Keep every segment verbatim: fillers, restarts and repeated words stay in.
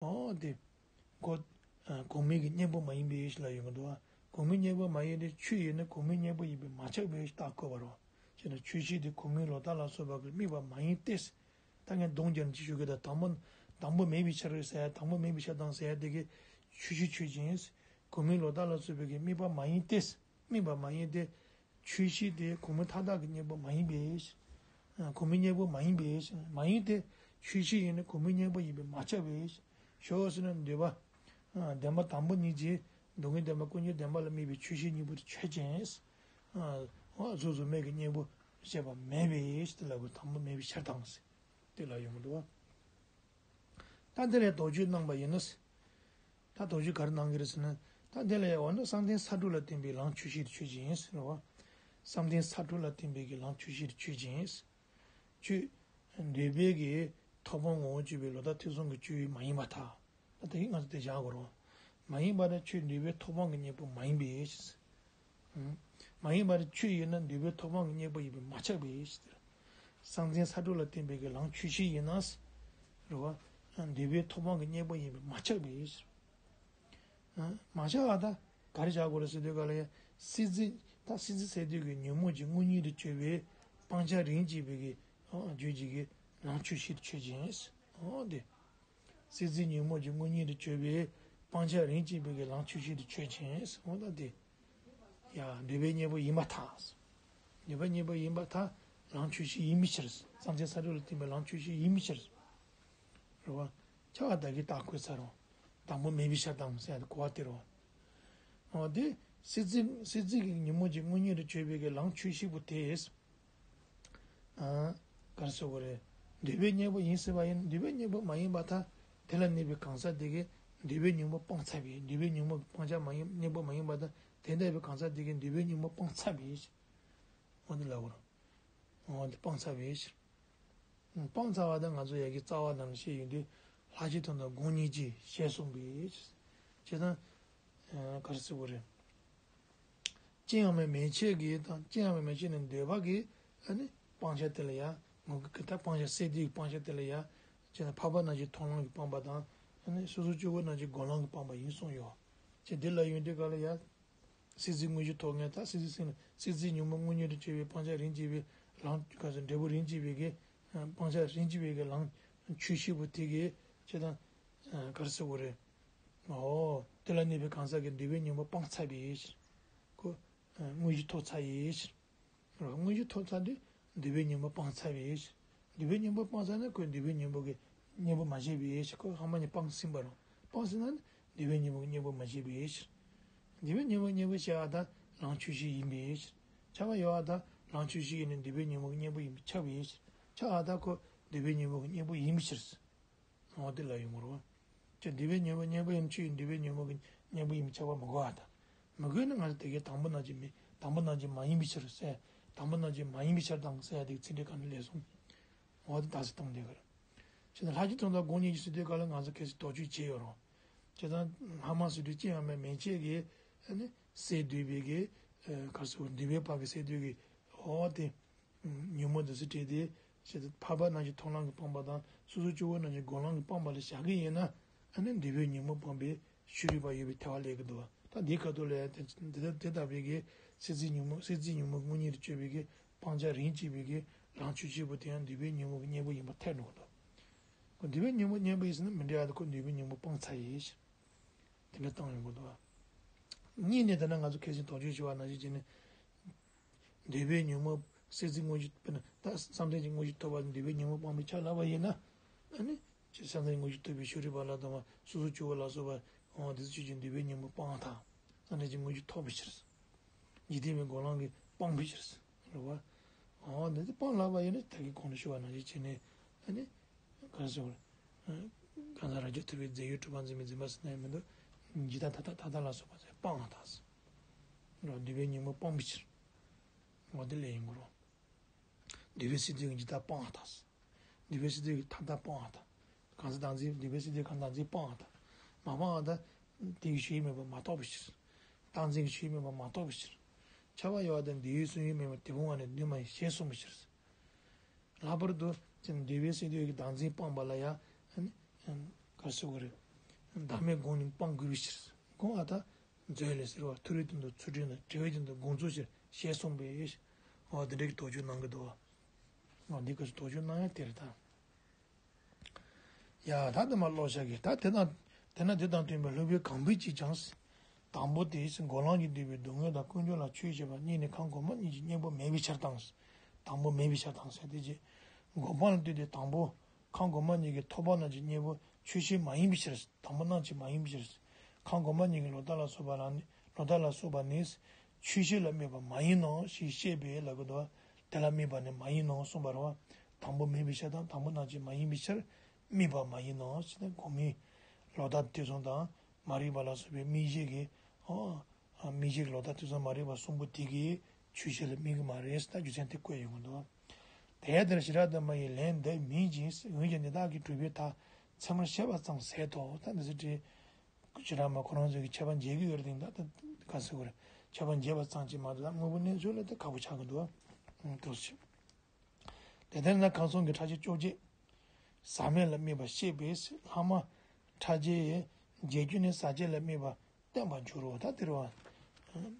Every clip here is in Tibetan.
འོ་དེ། གོ། གོང་མའི་གི་གཉེན་པོ་མ་ཡིན་པའི་ཞིག་ལ་ཡོང་གི་འདུག་བ། གོང་མའི་གཉེན་པོ་མ་ཡིན་ཏེ་ཆོས་ཡིན་ན་གོང་མའི་གཉེན་པོ་ཡིན་པས་མ་ཁྱབ་པའི་ཞིག་རྟགས་བཀོད་པ་རོ། ཅེ་ན་ཆོས་ཤེས་དེ་གོང་མའི་ལོག་ལྟ་ལ་སོགས་པ་གི་དམིགས་པ་མ་ཡིན་ཏེ། ད་ངས་གདོང་རྒྱབ་ནས་ཅིག་ཞུ་གི། ད་དང་པོ། དང་པོ་མེད་པའི་ཕྱིར་ཟེར་ཡ། དང་པོ་མེད་པའི་ཕྱིར་དང་ཟེར་ཡ་དེ་གི་ཆོས་ཤེས་ཆོས་ཅན། གོང་མའི་ལོག་ལྟ་ལ་སོགས་པའི་གི་དམིགས་པ་མ་ཡིན་ཏེ། དམིགས་པ་མ་ཡིན་ཏེ། ཆོས་ཤེས་དེ་གོང་མའི་མཐའ་དག་གི་གཉེན་པོ་མ་ཡིན་པས། གོང་མའི་གཉེན་པོ་མ་ཡིན་པས། མ་ཡིན་ཏེ། ཆོས་ཤེས་ཡིན་ན་གོང་མའི་གཉེན་པོ་ཡིན་པས་མ་ཁྱབ་པས། ཞོག་ཟེར་ན་འདོད་པ། བདེན་པ་དང་པོ་ཉིད་ཀྱིས་སྡུག་བསྔལ་བདེན་པ་ཀུན་ཉིད་བདེན་པ་ལ་དམིགས་པའི་ཆོས་ཤེས་གཉིས་པོ་དེ་ཆོས་ཅན། གཟུགས་གཟུགས་མེད་ཀྱི་གཉེན་པོ་བཤད་པ་མེད་པས་དེ་ལ་གོ། དང་པོ་མེད་པའི་ཕྱིར་དང་ཟེར། དེ་ལ་ཡོང་གི་འདུག་བ། ད་འདི་ལས་དོགས་གཅོད་གནང་པ་ཡིན་ན། ད་དོགས་གཅོད་ག་རེ་གནང་གི་རེད་ཟེར་ན། ད་འདི་ལས་འོ་ན་བསམ་གཏན་ས་དྲུག་ལ་བརྟེན་པའི་ལམ་ཆོས་ཤེས་དེ་ཆོས་ཅན་ཟེར་བ། བསམ་གཏན་ས་དྲུག་ལ་བརྟེན་པའི་གི་ལམ་ཆོས་ཤེས་དེ་ཆོས་ཅན། ཆོས། འདོད་པའི་གི་ཐོབ་དཔང་ངོ་བོར་གྱུར་པའི་ལོག་ལྟ་ཐེ་ཚོམ་གྱི་སྤྱོད་ཡུལ་མ་ཡིན་པར་ཐལ། ད་དེ་གི་ང་ཚོ་དེ་བཞག་དགོས་རེད། མ་ཡིན་པར་ཆོས་འདོད་པའི་ཐོབ་དཔང་གི་གཉེན་པོ་མ་ཡིན་པའི་ཕྱིར། མ་ཡིན་པར་ཆོས་ཡིན་ན་འདོད་པའི་ཐོབ་དཔང་གི་གཉེན་པོ་ཡིན་པས་མ་ཁྱབ་པའི་ཕྱིར། བསམ་གཏན་ས་དྲུག་ལ་བརྟེན་པའི་གི་ལམ་ཆོས་ཤེས་ཡིན་ན། རེད་བ། འདོད་པའི་ཐོབ་དཔང་གི་གཉེན་པོ་ཡིན་པས་མ་ཁྱབ་པའི་ཕྱིར། མ་ཁྱབ་པ་ད་ག་རེ་བྱ་དགོས་རེད་ཟེར་དུས་ག་ལ་ཡ། སྲིད་རྩེ། ད་སྲིད་རྩེ་ཟེར་དུས་ཀྱི་ཉོན་མོངས་ཀྱི་དངོས་གཉེན་དུ་གྱུར་པའི་སྤང་བྱ་རིན་ཅེས་པའི་གི་རྒྱུད་ཀྱི་གི་ལམ་ཆོས་ཤེས་ཆོས་ཅན། འོ་དེ། སྲིད་རྩེ་ཉོན་མོངས་ཀྱི་དངོས་གཉེན་དུ་གྱུར་པའི་སྤང་བྱ་རིན་ཅེས་པའི་གི་ལམ་ཆོས་ཤེས་དེ་ཆོས་ཅན། འོ་ད་དེ། ཡ། འདོད་པའི་གཉེན་པོ་ཡིན་པར་ཐལ། འདོད་པའི་གཉེན་པོ་ཡིན་པར་ཐལ། ལམ་ཆོས་ཤེས་ཡིན་པའི་ཕྱིར། བསམ་གཏན་ས་དྲུག་ལ་བརྟེན་པའི་ལམ་ཆོས་ཤེས་ཡིན་པའི་ཕྱིར། རེད་བ། ཁྱབ་པ་ད་གི་རྟགས་བཀོད་ཚར་རོ། དང་པོ་མེད་པའི་ཕྱིར་དང་ཟེར་ཡ་དེ་གོ་བ་དེ་རེད་བ། འོ་དེ། སྲིད་རྩེ། སྲིད་རྩེ་གི་ཉོན་མོངས་ཀྱི་དངོས་གཉེན་དུ་གྱུར་པའི་གི་ལམ་ཆོས་ཤེས་པོ་དེ། ཨ། ག་རེ་ཟེར་དགོས་རེད། འདོད་པའི་གཉེན་པོ་ཡིན་སྲིད་པ་ཡིན། འདོད་པའི་གཉེན་པོ་མ་ཡིན་པར་ཐལ། དེ་ལ་གནས་པའི་གང་ཟག་དེ་གིས་འདོད་པའི་གཉེན་པོ་སྤངས་ཚར་བས། འདོད་པའི་གཉེན་པོ་སྤང་བྱ་མ་ཡིན། གཉེན་པོ་མ་ཡིན་པར་ཐལ། དེ་ལ་གནས་པའི་གང་ཟག་དེ་གིས་འདོད་པའི་གཉེན་པོ་སྤངས་ཚར་བས། འོ་འདི་ལབ་དགོས་རེད། འོ་འདི་སྤངས་ཚར་བས། སྤངས་ཚར་བ་དང་ང་ཚོ་ཡ་གི་རྩ་བ་ནང་བཤད་ཡོང་དུས་ལྷག་བཅས་དོན་དམ་དགོངས་གཉིས་ཀྱིས་ཞེས་གསུངས་པས། བྱས་ཙང་། ག་རེ་ཟེར་དགོས་རེད། ཅི་ཡང་མེད་མན་ཆད་ཀྱི་དང་། ཅི་ཡང་མེད་མན་ཆད་ནི་འདོད་པ་གི་ཨ་ནི་སྤང་བྱ་དེ་ལ་ཡ། ངོ་གི་ད་སྤང་བྱ་སད་དེ་གི་སྤང་བྱ་དེ་ལ་ཡ། བྱས་ན་འཕགས་པ་རྣམས་ཀྱི་མཐོང་ལམ་གྱིས་སྤངས་པ་དང་། ཨ་ནི་སོ་སོ་སྐྱེ་བོ་རྣམས་ཀྱི་སྒོམ་ལམ་གྱིས་སྤངས་པ་ཡིན་གསུངས་ཡོད། བྱས་འདི་ལ་ཡོང་དུས་ག་ལ་ཡ། སྲིད་རྩེ་དངོས་གཞི་ཐོབ་ངེས། ད་སྲིད་རྩེ་སྲིད་རྩེ་ཉོན་མོངས་དངོས་གཉེན་དུ་གྱུར་པའི་སྤང་བྱ་རིན་ཅེས་པའི་ལམ། ག་ཚོད་འབྲས་བུ་རིན་ཅེས་པའི་གི། སྤང་བྱ་རིན་ཅེས་པའི་གི་ལམ་ཆོས་ཤེས་པོ་དེ་གིས་བྱས་ཙང་། ག་རེ་ཟེར་དགོས་རེད། འོ། དེ་ལ་གནས་པའི་གང་ཟག་གི་འདོད་པའི་གཉེན་པོ་སྤངས་ཚར་བའི་ཕྱིར། ཁོ། དངོས་གཞི་ཐོབ་ཚར་བའི་ཕྱིར། དངོས་གཞི་ཐོབ་ཚར་དུས་འདོད་པའི་གཉེན་པོ་སྤངས་ཚར་བའི་ཕྱིར། འདོད་པའི་གཉེན་པོ་སྤངས་ཚར་ན་ཁོས་འདོད་པའི་གཉེན་པོ་གི་གཉེན་པོ་མ་བྱས་པའི་ཕྱིར། ཁོ་ཧ་མ་ཉིད་སྤངས་ཟིན་པ་རེད། སྤངས་ཟིན་ན་ནི་འདོད་པའི་གཉེན་པོ་གི་གཉེན་པོ་མ་བྱས་པའི་ཕྱིར། འདོད་པའི་གཉེན་པོ་གཉེན་པོ་བྱས་པ་དང་ལམ་ཆོས་ཤེས་ཡིན་པའི་ཕྱིར། ཁྱབ་པ་ཡོད་པ་དང་ལམ་ཆོས་ཤེས་ཡིན་ན་འདོད་པའི་གཉེན་པོ་གི་གཉེན་པོ་ཡིན་པས་ཁྱབ་པའི་ཕྱིར། ཁྱབ་པ་དང་ཁོ་འདོད་པའི་གཉེན་པོ་གི་གཉེན་པོ་ཡིན་པའི་ཕྱིར། འོ་དེ་ལ་ཡོང་བ་རེད། ཅེས་འདོད་པའི་གཉེན་པོ་གཉེན་པོ་ཡིན་ཕྱིར། འདོད་པའི་གཉེན་པོ་གི་གཉེན་པོ་ཡིན་ཁྱབ་པ་མི་དགོས་པ་དང་། མི་དགོས་ན་ང་ཚོ་དེ་གའི་དང་པོ་རྣམས་ཀྱི་མི། དང་པོ་རྣམས་ཀྱི་མ་ཡིན་པའི་ཕྱིར་ཟེར། དང་པོ་རྣམས་ཀྱི་མ་ཡིན་པའི་ཕྱིར་དང་ཟེར་ཡ་དེ་གི་ཚིག་འགྲེལ་གང་ནས་ལས་སོང་། འོ་དེ་དག་སེ་བཏང་བསྡད་ཀྱི་རེད། ཅེས་ན་ལྷག་བཅས་དོན་དམ་དགོངས་གཉིས་ཀྱིས་ཟེར་དུས་ག་ལ་ང་ཚོ་གལ་སྲིད་དོགས་གཅོད་བྱས་ཡོད་རུང་། ཅེས་དང་། སྔ་མ་ཟེར་དུས་ཅི་ཡང་མེད་མན་ཆད་ཀྱི་ཨ་ནི་སད་འདོད་པའི་གི། ག་རེ་ཟེར། འདོད་པའི་བར་གྱི་སད་འདོད་ཀྱི། འོ་དེ། ཉོན་མོངས་དེ་ཚོ་བྲལ་ཏེ། ཞེས་འཕགས་པ་རྣམས་ཀྱི་མཐོང་ལམ་གྱིས་སྤངས་པ་དང་སོ་སོ་སྐྱེ་བོ་རྣམས་ཀྱི་སྒོམ་ལམ་གྱིས་སྤངས་པ་ལ་བཞག་གི་ཡིན་ན། ཨ་ནི་འདོད་པའི་ཉོན་མོངས་སྤངས་པའི་ཤེས་རིག་པ་ཡོད་པའི་ཐལ་བ་སླེབས་ཀྱི་འདུག་བ། ད་འདིའི་ཁ་ཐུག་ལ་ཡང་དེ་འདི་ལྟ་དེ་ལྟ་བུའི་གི་སྲིད་རྩེ་ཉོན་མོངས། སྲིད་རྩེ་ཉོན་མོངས་དངོས་གཉེན་དུ་གྱུར་པའི་གི་སྤང་བྱ་རིན་ཅེས་པའི་གི་ལམ་ཆོས་ཤེས་པོ་དེ་ཡང་འདོད་པའི་ཉོན་མོངས་ཀྱི་གཉེན་པོ་ཡིན་པར་ཐལ་འགྲོ་གི་འདུག་ཁོ་འདོད་པའི་ཉོན་མོངས་གཉེན་པོ་ཡིན་ཟེར་ན་མི་འགྲིག་ཡ། ད་ཁོ་འདོད་པའི་ཉོན་མོངས་སྤངས་ཚར་ཡིན། དེ་འདྲ་བཏང་ཡོང་གི་འདུག་བ། གཉིས་ནས་ད་ནི་ང་ཚོ་ཁ་སང་དོགས་གཅོད་བྱས་པ་ནང་བཞིན་བྱས་ནས། འདོད་པའི་ཉོན་མོངས་སྲིད་རྩེ་དངོས་གཞི། དཔེར་ན་ད་བསམ་གཏན་གྱི་དངོས་གཞི་ཐོབ་པ་དེ་འདོད་པའི་ཉོན་མོངས་སྤངས་པའི་ཕྱིར་ལབ་པ་ཡིན་ན། ཨ་ནི། ཅེས་བསམ་གཏན་གྱི་དངོས་གཞི་ཐོབ་པའི་ཤེས་རིག་པ་ལ་དང་བ་སོ་སོ་སྐྱེ་བོ་ལ་སོགས་པ་འོ་དེ་ཚོ་ཆོས་ཅན་འདོད་པའི་ཉོན་མོངས་སྤངས་དང་། བསམ་གཏན་གྱི་དངོས་གཞི་ཐོབ་པའི་ཕྱིར། འཇིག་རྟེན་པའི་སྒོམ་ལམ་གྱིས་སྤངས་པའི་ཕྱིར། རེད་བ། འོ་འདི་ཚོ་སྤངས་ལབ་པ་ཡིན་ན་ད་གིན་གོང་དུ་ཞུས་པ་ནང་བཞིན་བྱས་ནས་ཨ་ནི། ག་རེ་ཟེར་དགོས་རེད། གང་ཟག་རབ་འབྱམས་ཐོབ་པའི་རྫས་ཡོད་གྲུབ་པ་འཛིན་པའི་འཛིན་པ་ཟེར་ན་ཡང་མི་འདུག་འཇིག་ལྟ་མཐའ་དག་མཐའ་དག་ལ་སོགས་པ་ཚོས་སྤངས་པ་དང་། འདོད་པའི་ཉོན་མོངས་སྤངས་པའི་ཕྱིར། འོ་དེ་ལས་ཡིན་དགོས་རེད། འདོད་པའི་སྲིད་རྩེ་གི་འཇིག་ལྟ་སྤངས་པ་དང་། འདོད་པའི་སྲིད་རྩེ་གི་མཐའ་དག་སྤངས་པ་དང་། གང་ཟག་བདག་འཛིན། འདོད་པའི་སྲིད་རྩེ་གང་ཟག་བདག་འཛིན་སྤངས་པ་དང་། མ་སྤངས་པ་དང་། དེ་གི་ཆོས་ཉིད་མེད་པར་མ་རྟོགས་པའི་ཕྱིར། བདག་འཛིན་གྱི་ཆོས་ཉིད་མེད་པར་མ་རྟོགས་པའི་ཕྱིར། ཁྱབ་པ་ཡོད་པ་དང་འདོད་ཡུལ་གསུམ་ཡུལ་མེད་པར་དེ་སྤོང་བ་ནི་གདོད་མ་ཡིན་ཞེས་གསུངས་པའི་ཕྱིར། ལྷག་པར་དུ་ཅིག་འདོད་པའི་སྲིད་རྩེ་གི་བདག་འཛིན་སྤངས་པ་ལ་ཡང་ཨ་ནི་ག་རེ་ཟེར་དགོས་རེད། བདག་མེད་སྒོམ་ནི་སྤང་དགོས་པའི་ཕྱིར། སྒོམ་ཨ་ད་མཛོད་ལས་ཟེར་བ་ཐུགས་རེ་དོན་དུ་ཚུལ་ཁྲིམས་དང་བྲལ་བའི་དོན་དུ་སྒོམ་ཚུལ་ཕྱིར་ཞེས་གསུངས་པས། འོ་དེ་འདྲའི་གི་དོགས་གཅོད་གནང་གི་འདུག་བ། འོ་འདི་ག་ཚོད་དོགས་གཅོད་གནང་ཡ་དེ་རེད་ད། ཡ་ད་དེ་མ་ཀློག་བྱ་གི་ད་དེ་དང་། དེ་ན་དེ་དང་མཐུན་པའི་སློབ་དཔོན་གང་ཕུད་ཅིས་ཀྱང་། དང་པོ་དེ་སྒོམ་ལམ་གྱིས་བསྡུས་པའི་སྡུག་བསྔལ་དང་ཀུན་འབྱུང་ལ་ཆོས་བཤད་པ་གཉིས་ནི་ཁམས་གོང་མ་གཉིས་ཀྱི་གཉེན་པོ་མེད་པའི་ཕྱིར་དང་། དང་པོ་མེད་པའི་ཕྱིར་དང་ཟེར་དེ་རྗེས། སྒོམ་སྤང་ལ་ལྟོས་ཏེ་དང་པོ་ཁམས་གོང་མ་གཉིས་ཀྱི་ཐོབ་པ་རྣམས་ཀྱི་གཉེན་པོ་ཆོས་བཤད་མ་ཡིན་པའི་ཕྱིར། དང་པོ་རྣམས་ཀྱིས་མ་ཡིན་པའི་ཕྱིར། ཁམས་གོང་མ་གཉིས་ཀྱི་ལོག་ལྟ་ལ་སོགས་པ་ལ་ནི་ལོག་ལྟ་ལ་སོགས་པ་ནི་ཆོས་བཤད་ལ་དམིགས་པ་མ་ཡིན་ནོ་ཞེས་བཤད་པས་ལབ་ཀྱི་འདུག་དེ་ལ་དམིགས་པ་ནི་མ་ཡིན་ནོ་གསུངས་པ་རེད་བ། དང་པོ་མེད་པའི་ཕྱིར་དང་དང་པོ་རྣམས་ཀྱིས་མ་ཡིན་པའི་ཕྱིར། དམིགས་པ་མ་ཡིན་ནོ་ཞེས་ནས་གོང་མའི་ལོག་ལྟ་དེ་ཚོ་དང་མ་རིག་པ་ལ་སོགས་པའི་དམིགས་གཞི་གི། ཨོ། དམིགས་གཞི་གི་ལོག་ལྟ་དེ་ཚོ་མ་རིག་པ་གསུམ་པོ་དེ་གིས་ཆོས་བཤད་ལ་དམིགས་ཀྱི་མ་རེད་ཟེར་ད་རྒྱུ་མཚན་དེ་བཀོད་ཡོང་གི་འདུག་དེ་ལྟར་ཤེས་རབ་སྟོན་པ་ཡི་ལན་འདི་མིན་ཅིང་། འོན་ཀྱང་འདི་དག་གིས་གྲུབ་པའི་མཐའ་ཚད་མར་བཤད་པ་ཙམ་ཟད་དོ། ད་འདི་ཚོ་བྲིས། ཁྱེད་རང་མ་ཁོ་རང་ཚོས་ཀྱི་ཁྱད་པར་འབྱེད་ཀྱི་ཡོད་རེད་དེ་ད་ལྟ་ག་ཟེར་དགོས་རེད། ཁྱད་པར་འབྱེད་པ་ཙམ་གྱིས་མ་གཏོགས་ད་དངོས་པོ་གནས་ཚུལ་ལ་ད་ཁག་པོ་ཆགས་ཀྱི་འདུག་ཨ། འདུག་སེ། དེ་ལྟར་ན་ཁམས་གསུམ་གྱི་ཕྲ་རྒྱས་བཅོ་བརྒྱད་ཟག་མེད་ལ་དམིགས་པ་བཤད་པས་ལྷག་མ་ཕྲ་རྒྱས་བརྒྱད་ཅུ་ནི་ཟག་བཅས་ལ་དམིགས་པ་བསྟན་པར་འགྱུར་རོ། ད་དེ་རེད་བ།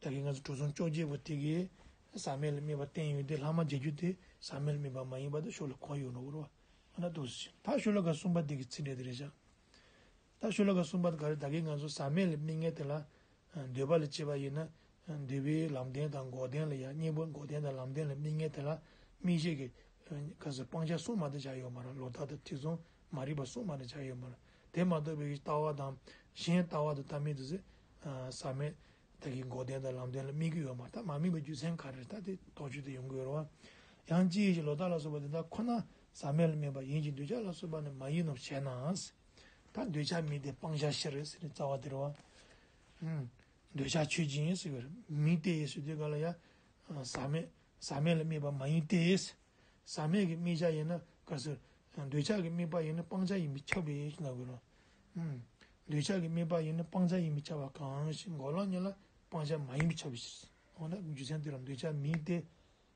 ད་གིན་ང་ཚོ་གྲུ་གསུམ་བཅོ་བརྒྱད་པོ་དེ་གིས་ཟག་མེད་ལ་དམིགས་པ་བསྟན་ཡོད་དེ་ལྷག་མ་བརྒྱད་ཅུ་དེ་ཟག་མེད་ལ་དམིགས་པ་མ་ཡིན་པ་དེ་ཤུགས་ལ་གོ་ཡོད་ནོ་རེད་བ། ཨ་ན་འདུག་སེ། ད་ཤོ་ལོ་ཀ་གསུམ་པ་དེ་གི་ཚིག་འགྲེལ་དེ་རེད་བཞག་ད་ཤོ་ལོ་ཀ་གསུམ་པ་དེ་ག་རེ། ད་གིན་ང་ཚོ་ཟག་མེད་ལ་དམིགས་མཁན་དེ་ལ་འདོད་པ་ལ་སྐྱེས་པ་ཡིན་ན། འདོད་པའི་ལམ་བདེན་དང་འགོག་བདེན་ལ་ཡང་གཉེན་པོ་འགོག་བདེན་དང་ལམ་བདེན་ལ་དམིགས་མཁན་དེ་ལ་དམིགས་གཞི་གི་ག་ཟེར་སྤང་བྱ་གསུམ་མ་གཏོགས་བཞག་ཡོད་མ་རེད། ལོག་ལྟ་དང་ཐེ་ཚོམ་མ་རིག་པ་གསུམ་མ་གཏོགས་བཞག་ཡོད་མ་རེད། དེ་མ་གཏོགས་པའི་ལྟ་བ་དང་གཞན་ལྟ་བ་དང་ལྟ་མིན་དེ་ཚོ་ཟག་མེད་ད་གིན་འགོག་བདེན་དང་ལམ་བདེན་ལ་དམིགས་ཀྱི་ཡོད་མ་རེད། ད་མ་དམིགས་པའི་རྒྱུ་མཚན་ག་རེ་རེད། ད་དེ་དོགས་གཅོད་དེ་ཡོང་གི་ཡོད་རེད་བ། ཡང་ཅི་ཡིན་ཞེས་ལོག་ལྟ་ལ་སོགས་པ་དེ་དག་ཁོ་ན་ཟག་མེད་ལ་དམིགས་པ་ཡིན་ཅིང་འདོད་ཆགས་ལ་སོགས་པ་ནི་མ་ཡིན་ནོ་ཞེ་ན། ད་འདོད་ཆགས་མིན་ཏེ་སྤང་བྱ་ཕྱིར་ཟེར་ནས་རྩ་བ་དེ་རེད་བ། ཨུམ། འདོད་ཆགས་ཆོས་ཅན་ཟེར་བའི་མིན་ཏེ་ཟེར་དུས་ག་ལ་ཡ། ཟག་མེད་ཟག་མེད་ལ་དམིགས་པ་མ་ཡིན་ཏེ། ཟག་མེད་ཀྱི་དམིགས་བྱ་ཡིན་ན་ག་ཟེར། འདོད་ཆགས་ཀྱི་དམིགས་པ་ཡིན་ན་སྤང་བྱ་ཡིན་པས་ཁྱབ་པས་ཞེས་ལབ་དགོས་རེད། ཨུམ། འདོད་ཆགས་ཀྱི་དམིགས་པ་ཡིན་ན་སྤང་བྱ་ཡིན་པས་ཁྱབ་པ་གང་ཞིག་འགོག་ལམ་ཉིད་ལ་སྤང་བྱ་མ་ཡིན་པས་ཁྱབ་པའི་ཕྱིར། འོ་ན་རྒྱུ་མཚན་དེ་རང་འདོད་ཆགས་མིན་ཏེ།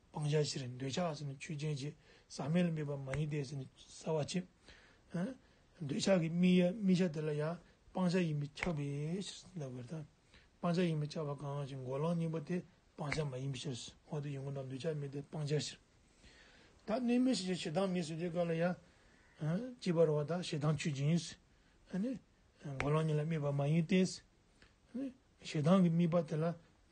སྤང་བྱ་ཕྱིར། འདོད་ཆགས་ཟེར་ནས་ཆོས་ཅན་བྱེད། ཟག་མེད་ལ་དམིགས་པ་མ་ཡིན་ཏེ་ཟེར་ནས་གསལ་བ་བྱེད། ཨ། འདོད་ཆགས་ཀྱི་དམིགས་ཡ་དམིགས་བྱ་དེ་ལ་ཡང་སྤང་བྱ་ཡིན་པས་ཁྱབ་པའི་ཕྱིར་ལབ་པར་ཐལ། སྤང་བྱ་ཡིན་པས་ཁྱབ་པ་གང་ཞིག་འགོག་ལམ་གཉིས་པོ་དེ་སྤང་བྱ་མ་ཡིན་པའི་ཕྱིར། འོ་དེ་ཡོང་གི་ན་འདོད་ཆགས་མིན་ཏེ་སྤང་བྱ་ཕྱིར། ད་གནོད་མེད་ཞི་བྱེད་ཞེ་སྡང་མེད་ཟེར་དུས་ག་ལ་ཡང་། ཨ། གཅིག་པ་རེད་བ། ད་ཞེ་སྡང་ཆོས་ཅན། ཨ་ནི། འགོག་ལམ་གཉིས་ལ་དམིགས་པ་མ་ཡིན་ཏེ། ཨ་ནི། ཞེ་སྡང་གི་དམིགས་པ་དེ་ལ་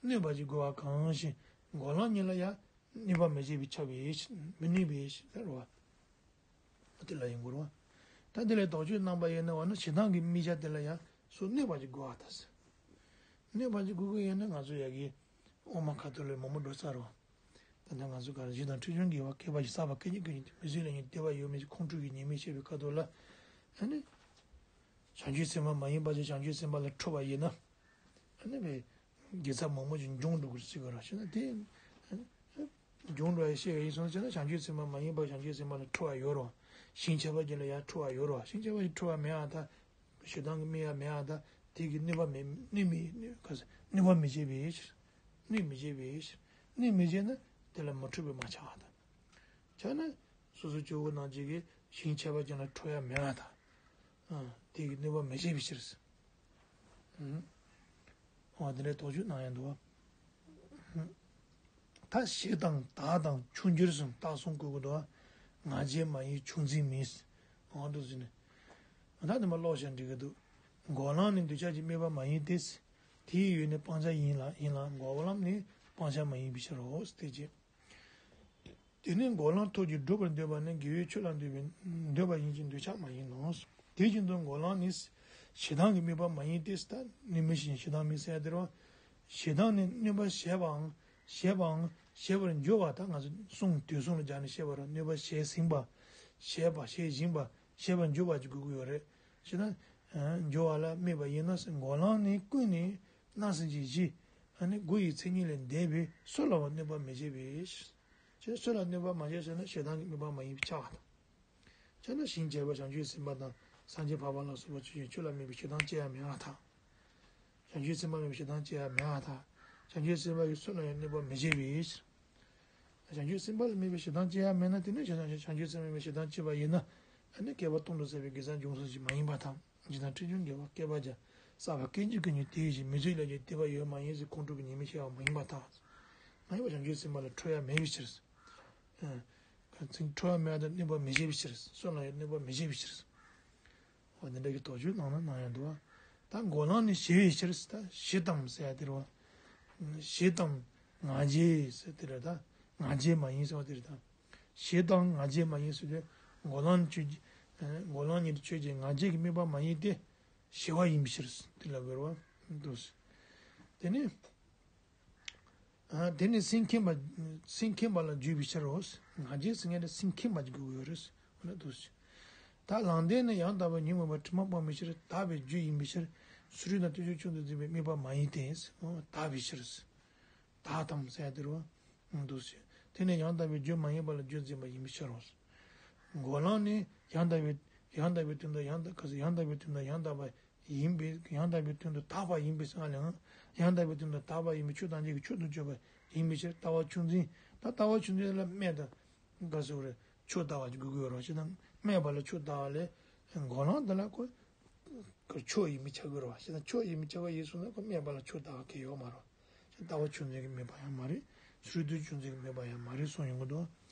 གནོད་པ་ཅིག་དགོས་པ་གང་ཞིག་འགོག་ལམ་གཉིས་ལ་ཡང་གནོད་པ་མི་བྱེད་པས་ཁྱབ་པའི་ཕྱིར། མི་གནོད་པའི་ཕྱིར་ཟེར་བ། དེ་ལ་ཡིན་དགོས་རེད་བ། ད་དེ་ལས་དོགས་གཅོད་རྣམ་པ་ཡིན་ན་བ་ན་ཞེ་སྡང་གི་དམིགས་བྱ་དེ་ལ་ཡང་སུ་གནོད་པ་ཅིག་དགོས་པ་ད་ཟེར། གནོད་པ་ཅིག་དགོས་ཀྱི་ཡིན་ན་ང་ཚོ་ཡ་གི་དབུ་མ་ཁ་ཐུག་ལས་མང་པོ་འགྲོ་ཚར་རེད་བ། ད་ལྟ་ང་ཚོ་ག་རེ་གཞི་དང་འཁྲུལ་བྱུང་གི་བ་སྐྱེས་པ་ཞིག་བསགས་པ་སྐད་ཅིག་སྐད་ཅིག་མི་བཟོད་ལས་ཉོན་སྟེར་བ་ཡོད་མེད་ཀྱི་ཁོང་ཁྲོ་གི་ཉེས་དམིགས་བཤད་པའི་ཁ་ཐུག་ལ། ཨ་ནི། བྱང་ཆུབ་སེམས་དཔའ་མ་ཡིན་པ་ཅིག་བྱང་ཆུབ་སེམས་དཔའ་ལ་འཁྲུལ་བ་ཡིན་ན། ཨ་ནི་བས། དགེ་རྩ་མང་པོ་ཅིག་འབྱུང་འགྲོ་གི་རེད་ཟེར་གི་རེད་བ། བྱས་ན་དེ། འབྱུང་འགྲོ་ཡ་ཤེས་ཡ་ཡིན་སོང་ཟེར་ན་བྱང་ཆུབ་སེམས་དཔའ་མ་ཡིན་པ་བྱང་ཆུབ་སེམས་དཔའ་ལ་འཁྲུལ་བ་ཡོད་རེད་བ། ཞིང་ཁྱད་པར་ཅན་ལ་ཡ་འཁྲུལ་བ་ཡོད་རེད་བ། ཞིང་ཁྱད་པར་ཅན་འཁྲུལ་བ་མེད་ཨ་ད། ཞེ་སྡང་གི་དམིགས་ཡ་མེད་ཨ་ད། དེ་གི་གནོད་པ་མེད་གནོད་མི་གནོད་ག་ཟེར་གནོད་པ་མི་བྱེད་པའི་ཕྱིར། གནོད་མི་བྱེད་པའི་ཕྱིར། གནོད་མི་བྱེད་ན་དེ་ལ་མི་འཁྲུལ་པས་མ་ཁྱབ་ཨ་ད། བྱས་ན་སོ་སོ་སྐྱེ་བོ་རྣམས་ཀྱི་གི་ཞིང་ཁྱད་པར་ཅན་ལ་འཁྲུལ་ཡ་མེད་ཨ་ད། ཨ། དེ་གི་གནོད་པ་མི་བྱེད་པའི་ཕྱིར། ཨ། འོ་དེ་འདྲའི་དོགས་གཅོད་གནང་ཡ་འདུག་བ། ད་གཞི་དང་བདག་དང་ཆུང་འགྱུར་གསུམ་རྟགས་གསུམ་བཀོད་དགོས་འདུག་བ། ང་རྒྱལ་མ་ཡིན་ཆུང་འཛིན་མིན། འོ་འདུག་ཟེར་ནས། ད་དེ་མ་ཀློག་བྱས་འགྲིག་གི་འདུག་འགོག་ལམ་ནི་འདོད་ཆགས་ཀྱི་དམིགས་པ་མ་ཡིན་ཏེ། དེའི་ཡུལ་ནི་སྤང་བྱ་ཡིན་ལ་ཡིན་ལ་འགོག་ལམ་ནི་སྤང་བྱ་མ་ཡིན་པའི་ཕྱིར་རོ། དེ་རྗེས། དེ་ནི་འགོག་ལམ་ཐོབ་ཀྱི་སྒྲུབ་པར་འདོད་པ་ནི་དགེ་བའི་ཆོས་ལ་འདོད་པའི་འདོད་པ་ཡིན་ཅིང་འདོད་ཆགས་མ་ཡིན་ནོ། དེ་བཞིན་དུ་འགོག་ལམ་ནི། ཞེ་སྡང་གི་དམིགས་པ་མ་ཡིན་ཏེ། ད་གནོད་མེད་ཞི་ཞེ་སྡང་མེད་ཟེར་ཡ་དེ་རེད་བ། ཞེ་སྡང་ནི་གནོད་པ་བྱས་པའམ་བྱེད་པའམ་བྱེད་པར་འགྱུར་བ། ད་ང་ཚོ་གསུང་དུས་གསུང་ལ་སྦྱར་ནས་བཤད་པ་རེད། གནོད་པ་བྱས་ཟིན་པ། བྱས་པ་བྱེད་བཞིན་པ་བྱེད་པར་འགྱུར་བ་ཅིག་དགོས་ཀྱི་ཡོད་རེད། ཞེ་སྡང་། འགྱུར་བ་ལ་དམིགས་པ་ཡིན་ན། འགོག་ལམ་ནི་ཀུན་ནས་སྣང་སེམས་ཀྱི་གཞི། ཨ་ནི་དགུ་ཡི་མཚན་ཉིད་ལས་འདས་པས་སུ་ལའང་གནོད་པ་མི་བྱེད་པའི་ཕྱིར། སུ་ལ་གནོད་པ་མ་བྱེད་ཟེར་ན་ཞེ་སྡང་གི་དམིགས་པ་མ་ཡིན་པས་ཁྱབ་པ་དང་། ཁྱབ་ན་ཞིང་རྒྱས་པ་བྱང་ཆུབ་སེམས་དཔའ་དང་སངས་རྒྱས་འཕགས་པ་ལ་སོགས་པ་ཆོས་ཅན་ཆོས་ལ་དམིགས་པའི་ཞེ་སྡང་སྐྱེ་ཡ་མེད་པར་ཐལ། བྱང་ཆུབ་སེམས་དཔའ་མེད་པའི་ཞེ་སྡང་སྐྱེ་ཡ་མེད་པར་ཐལ། བྱང་ཆུབ་སེམས་དཔའ་གིས་སུ་ལ་ཡང་གནོད་པ་མི་བྱེད་པའི་ཕྱིར། བྱང་ཆུབ་སེམས་དཔའ་ལ་དམིགས་པའི་ཞེ་སྡང་སྐྱེ་ཡ་མེད་ན་དེ་ནི་བྱང་ཆུབ་སེམས་དཔའ་མེད་པའི་ཞེ་སྡང་སྐྱེས་པ་ཡིན་ན། ཨ་ནི་བསྐལ་པ་སྟོང་དུ་ཟད་པའི་དགེ་རྩ་འབྱུང་ས་ཞིག་མ་ཡིན་པར་ཐལ། ཇི་ལྟར་འཕྲིན་བཅོམ་རྒྱལ་བ་བསྐལ་པ་བརྒྱ། བསགས་པ་སྐད་ཅིག་གིས་ཉིད་དེ་བཞིན་མི་བཟད་ལས་ཀྱང་འདས་པ་ཡོད་མ་ཡིན་ཟེར་ཁོང་ཁྲོ་གི་ཉེས་དམིགས་བཤད་པ་མ་ཡིན་པར་ཐལ། མ་ཡིན་པ་བྱང་ཆུབ་སེམས་དཔའ་ལ་ཁྲོ་ཡ་མེད་པའི་ཕྱིར། ཁྲོ་བ་མེད་པ་དང་གནོད་པ་མི་བྱེད་པའི་ཕྱིར། བསོད་ནམས་ཡང་གནོད་པ་མི་བྱེད་པའི་ཕྱིར། འོ་དེ་འདྲ་གི་དོགས་གཅོད་གནང་ན་གནང་ཡང་འདུག་བ། ད་འགོག་ལམ་ནི་ཞི་བའི་ཕྱིར། ད་ཞི་དང་ཟེར་ཡ་དེ་རེད་བ། ཞི་དང་ང་རྒྱལ་ཟེར་དེ་རེད་ད། ང་རྒྱལ་མ་ཡིན་ཟེར་བ་དེ་རེད་ད། ཞི་དང་ང་རྒྱལ་མ་ཡིན་ཟེར་དུས་འགོག་ལམ་ཆོས་ཀྱི། འགོག་ལམ་ཉིད་དུ་ཆོས་ཀྱི་ང་རྒྱལ་གྱི་དམིགས་པ་མ་ཡིན་ཏེ། ཞི་བ་ཡིན་པའི་ཕྱིར་དེ་ལ་འགོད་པ་འདུག་དེ་ནི། དེ་ནི་སེམས་མཁྱེན་པ། སེམས་མཁྱེན་པ་ལ་བརྗོད་པའི་ཕྱིར་རོ། ང་རྒྱལ་ཟེར་མཁན་དེ་སེམས་མཁྱེན་པ་ཅིག་དགོས་ཀྱི་ཡོད་རེད། འོ་ན་འདུག་ད་ལམ་བདེན་ནི་ཡང་དག་པའི་ཉོན་མོངས་པ་དྲི་མ་སྤངས་པའི་ཕྱིར་དག་པའི་རྒྱུ་ཡིན་པའི་ཕྱིར། སུ་རུ་དང་ལྟོས་ཆོས་ཆུང་དུ་འཛིན་པའི་དམིགས་པ་མ་ཡིན་ཏེ། དག་པའི་ཕྱིར། དག་དང་ཟེར་དེ་རོ། འདུག་ཟེར། དེ་ནི་ཡང་དག་པའི་རྒྱུ་མ་ཡིན་པ་ལ་རྒྱུ་འཛིན་པ་ཡིན་པའི་ཕྱིར་རོ། འགོག་ལམ་ནི་ཡང་དག་པའི། ཡང་དག་པའི་དོན་དུ་ཡང་དག་ག་ཟེར་ཡང་དག་པའི་དོན་དུ་ཡང་དག་པ་ཡིན་པའི་ཡང་དག་པའི་དོན་དུ་དག་པ་ཡིན་པའི་སྔ་ལའང་ཡང་དག་པའི་དོན་དུ་དག་པ་ཡིན་པའི་ཆོས་ཐམས་ཅད་ཀྱི་མཆོག་ཏུ་གྱུར་པ་ཡིན་པའི་ཕྱིར་ལྟ་བ་ཆུང་འཛིན། ད་ལྟ་བ་ཆུང་འཛིན་ལ་སྨད་དང་ག་ཟེར་བ་རེད། ཆོས་ལྟ་བ་ཅིག་དགོས་ཀྱི་ཡོད་རེད་བ། བྱས་ན་སྨད་པ་ལ་ཆོས་ལྟ་བ་ལས་འགོག་ལམ་འདི་ལ་ཁོ་ཁོ་ཆོས་ཡིན་པའི་ཆ་དགོས་རེད་བ། བྱས་ན་ཆོས་ཡིན་པའི་ཆ་ག་ཡིན་སོང་ན་ཁོ་སྨད་པ་ལ་ཆོས་ལྟ་བ་གལ་ཡོད་མ་རེད་བ། བྱས་ན་ལྟ་བ་ཆུང་འཛིན་གྱི་དམིགས་པ་ཡང་མ་རེད། སུ་རུ་ལྟོས་ཆོས་ཆུང་འཛིན་གྱི་དམིགས་པ་ཡང་མ་རེད་གསུངས་ཡོང་གི་འདུག་